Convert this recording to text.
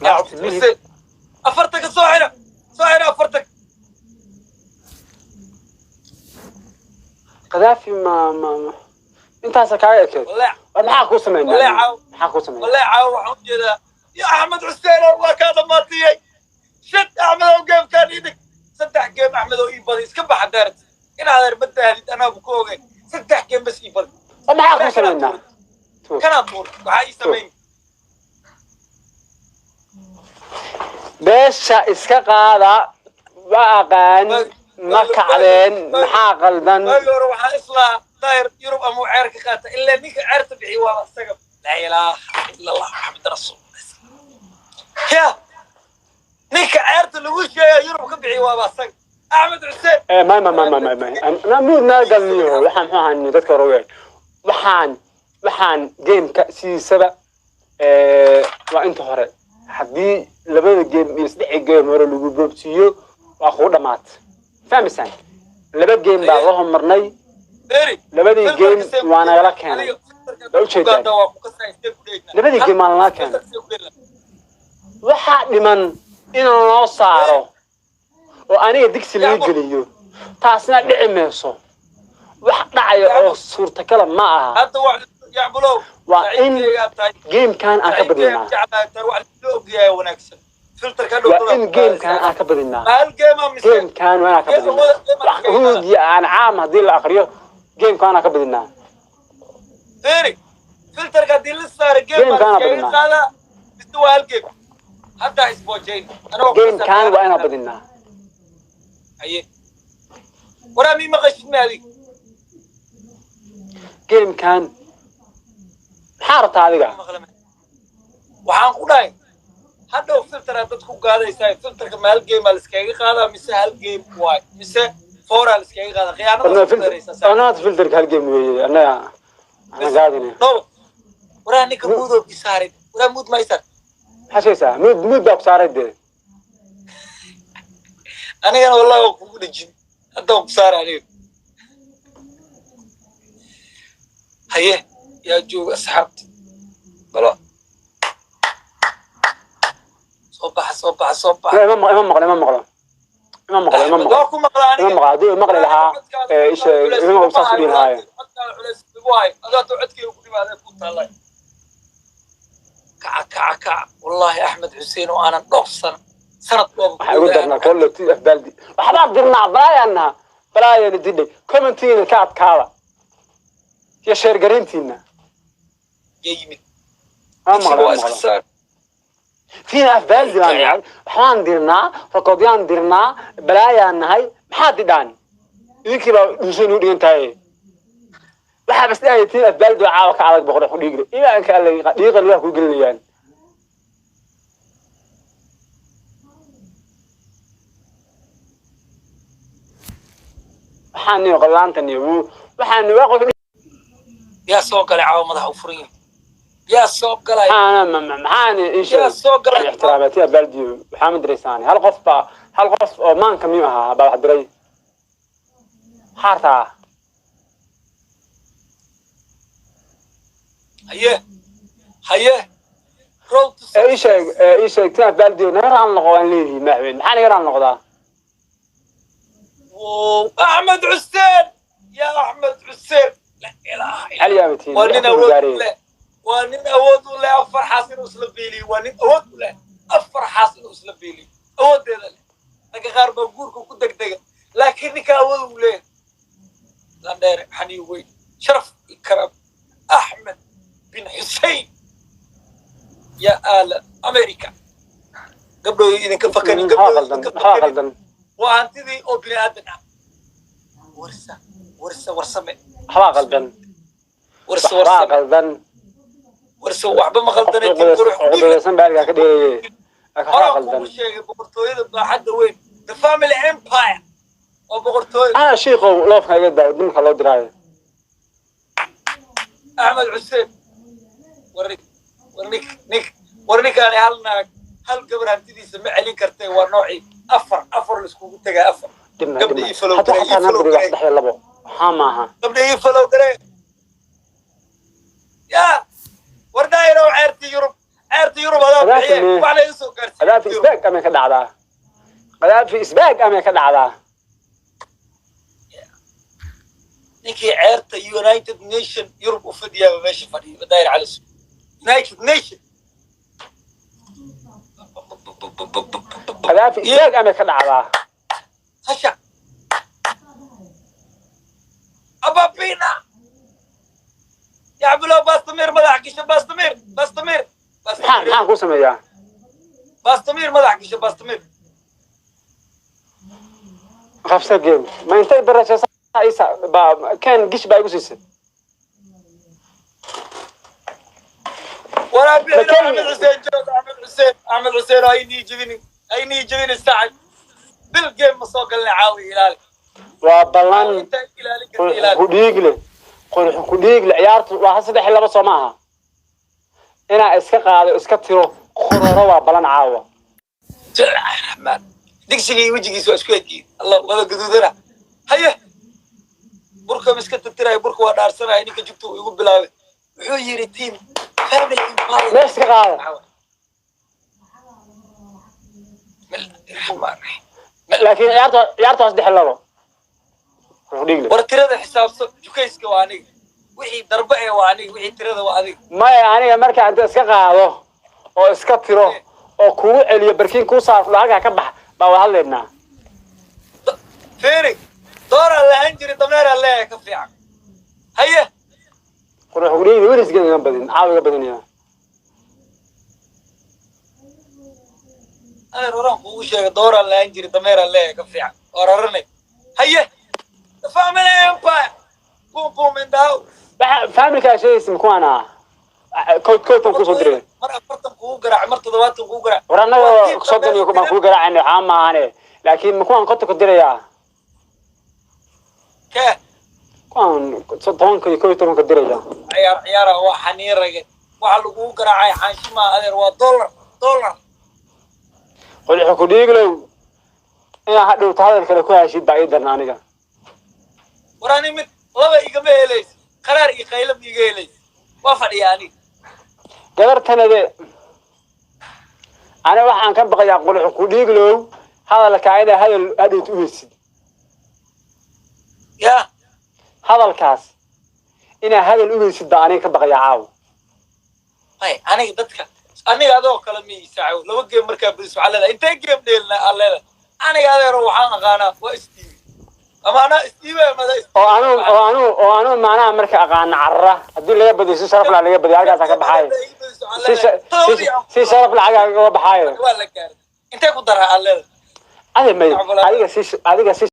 Last minute. Afartanka soo xira, soo xira afartanka. Qadaafi ma intaasa kaaga ekeed. Wallahi. War maxaa kuu sameynaa? Wallahi Maxaa kuu sameynaa? Wallahi caaw waxaan u jeedaa ya Axmed Xuseen oo waa kaa dhamaatiyey. Shit, Axmed oo game-kaan ii dhig. Saddex game Axmed oo ii baday, iska baxa daarat in adeer ma daahdid, anaabu ku ogay. Saddex game bas ii baday. War maxaa kuu sameynaa? Tuur. Kanaa tuur, waxaa ii samayn. Beesha iska qaada, ma aqaan, ma kacdeen, maxaa qaldan? Waagii hore waxaan islaa Daahir Yurub ama uu ceer ka qaata, ilaa ninka ceerta bixiy waa isaga. Laa ilaaha ila Allah, Maxamed rasuul. Ya ninka ceerta lagu sheegaya Yurub ka bixiy waaba isaga, Axmed Xuseen. Ma ma ma ma ma ma ma muud naa galniyo. Waxaan muxuu ahaa dadka hore weyn, waxaan game-ka sidiisaba waa inta hore. Haddii labada game iyo saddexda game hore lagu boobsiiyo, waa kugu dhamaat, fahmaysaan? Laba game baa la homarnay. Beri. Labadii game waa nagala keenay. Waa ujeedaan. Labadii game waa nagala keenay. Waxaa dhiman in loo saaro oo aniga digsi laga geliyo, taasna dhici mayso. Wax dhacaya oo suurtagala ma aha. Hadda wax yacbulow. Waa in game-kan aan ka badinaa. Waa in game-kan aan ka badinaa. Game-kan waa inaan ka badinaa. Wax huudiya aan caam haddii la akriyo, game-kan aan ka badinaa. Feri, filterka haddii la saaro game Game-kaan baa iskaga badinaa. qaadaa mise waa hal game? Hadda isboojayn. Game-kan waa inaan badinaa. Haye, waraa mii maqashid ma adig? Game-kan maxaa rabtaa adiga? Waxaan ku dhahay, hadhow filteraa dad ku gaadaysaa. Filterka ma hal game aa liskaga qaadaa mise hal game waay mise fouraa liskaga qaadaa? Khiyaanada isku daraysaa. Anaad filterka hal game weeye, annaga ana gaadine. Dhowr waraa ninka mute oo isaaray, waraa mute ma isaar. Maxaa sheegaysaa? Mute baa ku saaray dee. Anigana wallahi waa kugu dhejin, haddaan ku saara aniga. Haye, yaa jooga asxaabta? Balo soo baxa, soo baxa, soo baxa. Ima maqlo, ima maqlo, ima maqlo, ima maqlo. Waa ku maqlaa Ima aniga. maqlo. Haddii maqli lahaa isha ima maqlo, saas u dhihi lahaaye. Codkaada culays igu hay. Adoo hadda codkayga ku dhimaadee ku taallay. Kaca, kaca, kaca! Wallahi Axmed Xuseen oo aanan dhowr sano sanad dhooba. Waxaa igu darnaa kolle ti afbaaldi, waxbaan dirnaa, balaayaan naha, balaayana didhay. Commentiina ka adkaada iyo share garayntiina. Yaa yimid? Ma maqlo, waa ma iska maqlo. Saar. Fiina afbaaldi baan nahay, waxbaan dirnaa, rokoodyaan dirnaa, balaayaan nahay. Maxaad didhaan? Idinkii baa dhuusay nugu dhigan tahay. Waxaa bas dhahaya tiin afbaaldi baa caawa ka adag boqor ku dhiigle imaanka alle dhiiqa lugaha ku gelinayaan. Waxaan niyo qablaanta niyo waxaan waa qof. Yaa soo galay caawa? Madaxa u furan yahay. Yaa soo galay? Maxaan ii Yaa sheeg. soo galay? Ixtiraamaatiya afbaaldiyo waxaa ma diraysaani. Hal qof baa, hal qof oo maanka miyuu ahaa baa wax diray xaartaa. Haye, haye, road to Ee ii sheeg, ee ii sheeg, tiin afbaaldiyo naga raan noqo waan leeyihi maaxween. Maxaa naga raan noqdaa? Wow, Axmed Xuseen, ya Axmed Xuseen, la ilaaha illa. Xal yaabatiin. Waa nin awood u leh, waa nin awood u leh afar xaas inuu isla beeliyo. Waa nin awood u leh afar xaas inuu isla beeliyo, awooddeeda leh. Ragga qaar baa guurka ku degdega, laakiin ninka awood u leeyahay landheere xanii weyn, sharaf iyo karaam. Axmed bin Xusein, ya aala America, gabdhooda idinka fakanin. Maxaa Gabdhooda qaldan? idinka Maxaa fakanin. qaldan? Waa hantidii oo bini aadan ah. Warsa, warsa, warsame. Waxbaa qaldan. Warsa. Waxbaa Warsame. qaldan. Warsa, waxba ma qaldanay. Qurux. Cuqudaysan baa halkaa ka dheeraye, laakiin waxbaa Horaan qaldan. kugu sheegay boqortooyada baaxadda weyn, the family empire oo boqortooyo. Ah, shiikow, loofka iga daa dumarka loo diraayo. Axmed Xuseen, war war nik nik war ninkaani hal naag, hal gabar hantidiisa ma celin kartay. Waa noocii afar afar laiskugu tegaa, afar. Dhibna Gabdha dhibna ii follow hadda garay, xataa ii follow nabri waa garay. Saddex iyo labo waxaa maaha. Gabdha ii follow garee. Ya war daayirow, ceertii Yurub. Ceerta Yurub adaa Qadaafi bixiye. mee? Wax la iga soo gaarsiiyo. Qadaafi isbaag amay ka dhacdaa? Qadaafi isbaag amay ka dhacdaa? Ninkii ceerta United Nation Yurub u fadhiyaaba meesha fadhiya, Daahir Cali Suud. United Nation. Qadaafi isbaag amay ka dhacdaa? Hasha. Ababina. Yacbulo Bastamir madax gasho, Bastamir, Bastamir. Maxaan maxaan kuu sameeyaa? Bastamir madax gasho, Bastamir. Qabsa game ma intay barashasa isa ba ken gish baa igu siisay. Waraa bixina. Lakin- Axmed Xuseen joog, Axmed Xuseen, Axmed Xuseen oo aynii jebinin, aynii jebinin sacad. Bil game ma soo galnay caawi, ilaali. Waa ballan. Inta ilaalin karta Qurux ilaali. ku dhiigle, qurux ku dhiigle. Ciyaartu waa 3-2, soo maaha? Inaa iska qaado, iska tiro qororo, waa ballan caawa. Bismillaahi raxmaan. Digsiga iyo wejigiisa waa isku egyihiin. Allah wada gaduudana. Haye. Burka ma iska tirtiraya, burka waa dhaarsanaya, ninka jugta uu igu bilaabay. Wuxuu yidhi team family empire. Meesha iska qaada. Bismillaahi raxmaan raxiim. Laakiin ciyaartu waa 3-2, qurux ku dhiigle. War tirada xisaabso, jukayska waa aniga. Wixii darbe ee waa aniga, wixii tirada waa adiga. Maya, aniga marka inta iska qaado oo iska tiro oo kugu celiyo, barkiin kuu saarfo, halkaa ka bax baa wada hadlaynaa. Feeri, dooraan lahaan jiray, dameeraan leeyahay ka fiican. Haye. Qurux ku dhiigle welisgeed iga badin, caawa iga badinaya. Adeer, horaan kuugu sheegay, dooraan lahaan jiray, dameeraan leeyahay ka fiican. Waa raranay. Haye. The family empire. Boom boom in the house. Waxa familkaa sheegaysa makuwaan ah kood koodtan kusoo diray. Mar 40 kugu garaac, mar 70 kugu garaac. War annaga 30 iyo baan kuu garaacayna, waxaa maahane, laakiin makuwaan konta ku dirayaa. Kee? Kuwaan 10-ka iyo 11-ka diraya. Ciyaar ciyaara waa xaniin rage. Waxa lagugu garaacay xaanshi maa adeer, waa dollar dollar. Qulxu ku dhiiglow, inaa hadhowta hadal kale ku heshid baa ii darna aniga. War ani mid laba igama helaysa, qaraar iyo qaylab iga helaysa. Waa fadhiya aniga. Gabartanade ani waxaan ka baqayaa, qulxu ku dhiiglow, hadalkaa inaa hadal hadhowta u heshid. Yaa. Hadalkaas inaa hadal u heshid baa aniga ka baqayaa caawa. May, aniga dadka aniga adoo kale ma isaaco. Laba game markaa badis waxaa leedahay intee game dheelna aa leedahay. Aniga adeero waxaan aqaanaa waa isdiibi ama anaa isdiibaya mada. Oo anuu macnaha marka aqaana carara, haddii laga badiyo si sharaf laa laga badiyo, halkaasaa ka baxaayo, si sharaf lacagaa uga baxaayo. Waa la gaaray, intee ku daraa aa leedahay. Adi may, adiga si